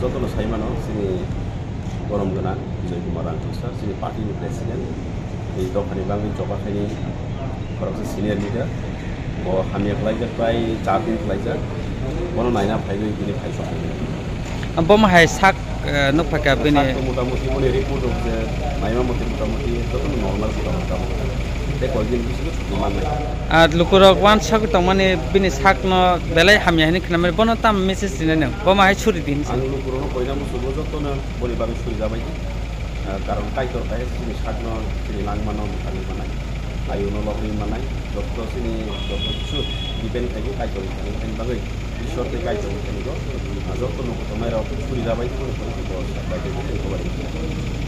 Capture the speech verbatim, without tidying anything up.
Jotono sai mano, chini borom gwnang Bijoy Kumar Rangkhosa, chini party ni president, tei dophani bagwi choba khaini khoroksa senior leader. Bo hamya khlaijak, prai char din khlaijak. Bono naina phaiwi bini phai sok. Bomo hai sak, eh, nukphaikha bini. Sak to motamuti boni report rok je naima moti motamuti jotono normal motamuti tamo. Tei koi din bisingo chuti mannai. Ar lukurok uansuk tongmani bini sakno belai hamya hinwi khnamani bono tam message rinai nang? Bomo hai suri di hinwi sa. Ang lukurokno koina musugo jotono boni bagwi suri jabai di. Ah, karon Kaitor kaisa chini sakno chini langmano mwthangwi manai, ayuno lobwi manai, joto chini joto kisu depend khaio Kaitorni thani, thani bagwi Ishwar tei Kaitorni thani go, ah, joto nokho tongnai rok suri jabai di, bo bai di, bo bai di.